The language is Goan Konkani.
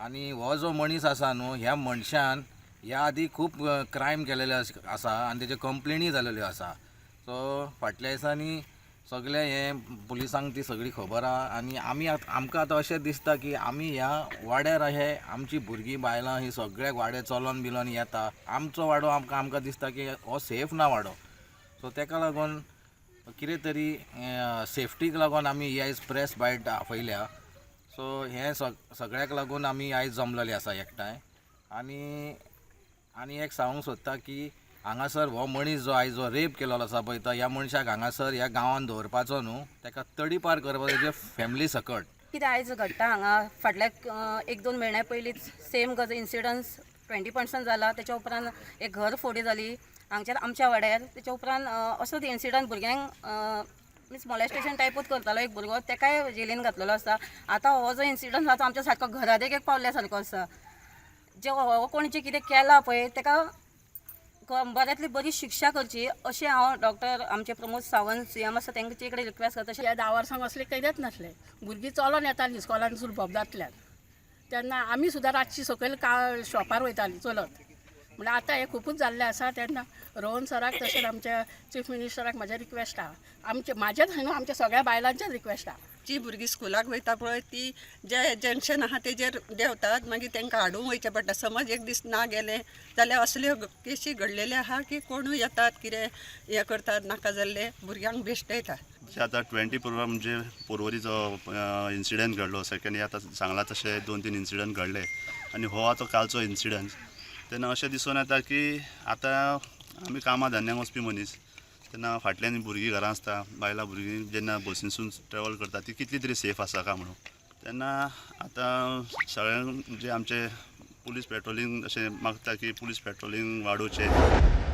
आनी हो जो मनीस आसा न्हू, ह्या मनशान ह्या आदी खूब क्रायम केलेले आसा आनी तेज्यो कंप्लेनी जालेल्यो आसा. सो फाटल्या दिसांनी सगळें हें पुलिसांक ती सगळी खबर आहा. आनी आमी आतां, आमकां आतां अशें दिसता की आमी ह्या वाड्यार अशें आमची भुरगीं बायलां ही सगळ्याक वाड्यार चलोन बिलोन येता. आमचो वाडो आमकां दिसता की हो सेफ ना वाडो. सो तेका लागून कितें तरी सेफ्टीक लागून आमी ही आयज प्रेस बायट आपयल्या. सो हें सगळ्याक लागून आमी आयज जमलेले आसा एकठांय. आनी आनी एक सांगूंक सोदता की हांगासर हो मनीस जो आयज जो रेप केलेलो आसा पळय, तो ह्या मनशाक हांगासर ह्या गांवांत दवरपाचो न्हू. ताका तडीपार करपाचो तेजे फॅमिली सकट. कितें आयज घडटा हांगा, फाटल्या 1-2 म्हयन्या पयलींच सेम गज इन्सिडन्स ट्वेंटी पॉयंट्सान जाला. तेच्या उपरांत एक घर फोडी जाली हांगच्यान आमच्या वाड्यार. तेच्या उपरांत असोच इन्सिडंट भुरग्यांक मिन्स मॉलेस्टेशन टायपूच करतालो एक भुरगो, तेकाय जेलीन घातलेलो आसा. आतां हो जो इन्सिडंट आसा आमच्या सारको घरा देगेक पावल्या सारको आसा. जे हो कोण जे कितें केलां पळय तेका बऱ्यांतली बरी शिक्षा करची अशें हांव डॉक्टर आमचे प्रमोद सावंत सीएम आसा तेंचे कडेन रिक्वेस्ट करता. ह्या 10 वर्सांक असलें केलेंच नासलें. भुरगीं चलोन येतालीं इस्कॉलांतसून बोगदांतल्यान, तेन्ना आमी सुद्दां रातची सकयल का शॉपार वयतालीं चलत. म्हणल्यार आतां हें खुबूच जाल्लें आसा. तेन्ना रोहन सराक तशेंच आमच्या चीफ मिनिस्टराक म्हाजें रिक्वेस्ट आहा, आमचें म्हाजेंच न्हू, आमच्या सगळ्या बायलांचेंच रिक्वेस्ट आहा. जी भुरगीं स्कुलाक वयता पळय ती जे जंक्शन आहा तेजेर देंवतात, मागीर तांकां हाडूंक वयचें पडटा. समज एक दीस ना गेले जाल्यार असल्यो केशी घडलेल्यो आहा की कोणूय येतात, कितें हें करतात, नाका जाल्ले भुरग्यांक भेश्टयतात. आतां ट्वेंटी पोरवा म्हणजे पोरवरीचो इन्सिडंट घडलो, सेकंड हे आतां सांगलां तशें 2-3 इन्सिडंट घडले आनी हो आतां कालचो इन्सिडंट. तेन्ना अशें दिसून येता की आतां आमी कामां धंद्यांक वचपी मनीस, तेन्ना फाटल्यान भुरगीं घरां आसता, बायलां भुरगीं जेन्ना बसीनसून ट्रॅवल करता ती कितली तरी सेफ आसा काय म्हणून. तेन्ना आतां सगळ्यांक म्हणजे आमचे पुलीस पेट्रोलिंग अशें मागता की पुलीस पेट्रोलिंग वाडोवचें.